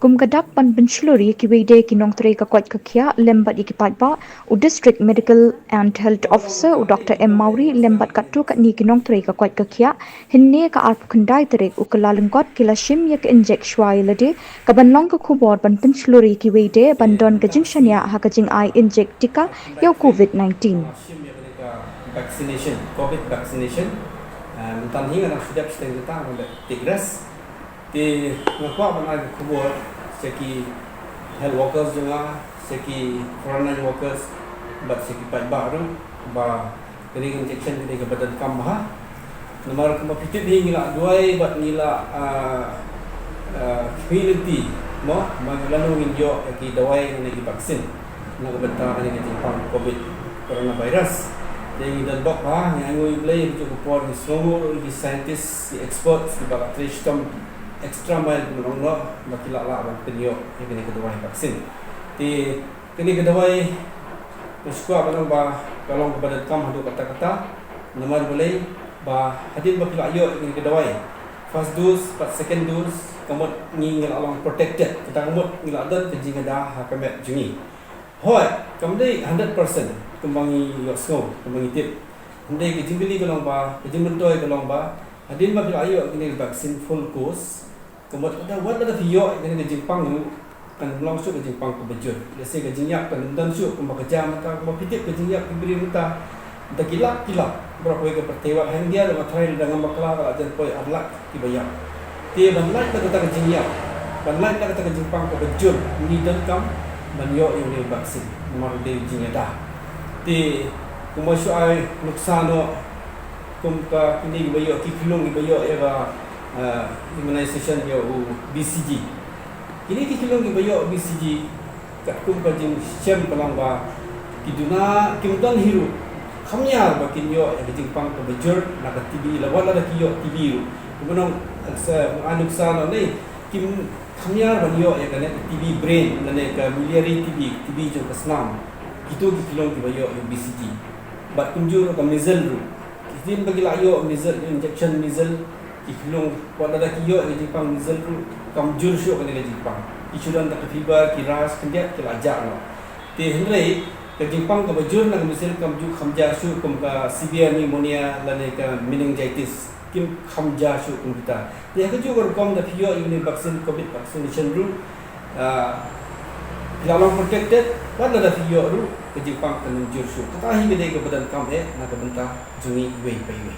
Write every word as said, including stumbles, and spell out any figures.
Kum ka dak ban pynshlur ïa kiwei de ki nongtrei ka koit ka khiah lem bad ïa ki paidbah, u District Medical and Health Officer u Doctor M Mawrie lem bad katto katne ki nongtrei ka koit ka khiah, hynne ka arphew khyndai tarik u Kyllalyngkot ki la shim ïa ka injek shuwa ïa lade, kaban long ka khubor ban pynshlur ïa kiwei de ban don ka jingshaniah ha ka jingai injek tika ïa u COVID nineteen. Shim ïa kane ka vaccination, COVID vaccination. Ah, mynta hi nga dang shu dep shiteng kata, nga dang take rest. Te nga kwah ban ai ka khubor sha ki health workers jong nga, sha ki frontline workers, bad sha ki paidbah ruh, ba kane ka injection kane kaba donkam bha. Namar kumba phi tip hi ngi la duwai bad ngi la, ah, ah, khmih lynti mo, ba ngi lano ngin ïoh ïa ki dawai ne ki vaccine na ka bynta kane ka jingpang COVID coronavirus. Te ngi don bok bha, ngi ainguh ïa U Blei, ha kajuh ka por ngi sngewnguh ïa ki scientist, ki experts kiba la trei shitom extra mile kumba long noh ba ki la lah ban pynïoh ïa kane ka dawai vaccine. Te kane ka dawai nga sngewkwah ba long ba ka long kaba donkam haduh katta katta. Namar balei? Ba hadien ba phi la ïoh ïa kane ka dawai first dose bad second dose, ka mut ngi ngi la long protected, kata ka mut ngi la don ka jingada ha ka met jong ngi. Hooid, kam dei hundred percent kumba ngi ïohsngew, kumba ngi tip. Hynrei ka jingkylli ka long ba, ka jingmyntoi ka long ba, hadien ba phi la ïoh ïa kane ka vaccine full course, ka mut lada, wat lada phi ïoh ïa kane ka jingpang ruh, kan long shuh ka jingpang kaba jur. Lehse ka jingïap kan ym don shuh kumba ka jia mynta, kumba phi tip ka jingïap ki briew mynta da ki lak ki lak baroh kawei ka pyrthei. Wat ha India ruh nga tharai lada ngam bakla ka la jan poi ar lak kiba ïap. Te ban lait na kata ka jingïap, ban lait na kata ka jingpang kaba jur, ngi donkam ban ïoh ïa une u vaccine namar u dei u jingïada. Te kumba shu ai nuksa noh, kum ka kine kiba ïoh, ki khyllung kiba ïoh ïa ka, eh, immunization ïa u B C G. Kine ki khyllung kiba ïoh B C G, katkum ka jingshem ka long ba ki duna, kim don hi ruh kham ïar ba kin ïoh ïa ka jingpang kaba jur na ka T B, la wat lada ki ïoh T B ruh. Kumba nong sa, ai nuksa noh ne, kim, kham ïar ban ïoh ïa kane ka T B brain, lane ka miliary T B, T B jong ka snam. Kito ki khyllung kiba ïoh ïa u B C G. Bad kumjuh ruh ka measles ruh. Hadien ba ki la ïoh measles, injection measles, ki khyllung, wat lada ki ïoh ïa ka jingpang measles ruh, kam jur shuh kane ka jingpang. Ki shu don da ka fever, ki rash, khyndiat ki la jah noh. Te hynrei ka jingpang kaba jur na ka measles kam ju, kham jia shuh kum ka severe pneumonia lane ka meningitis. Kim kham jia shuh kum kita. Te ha kajuh ka rukom da phi ïoh ïa une u vaccine, COVID vaccination ruh, ah, phi la long protected, wat lada phi ïoh ruh ka jingpang kan ym jur shuh. Kata hi ka dei kaba donkam eh na ka bynta jong ngi iwei pa iwei.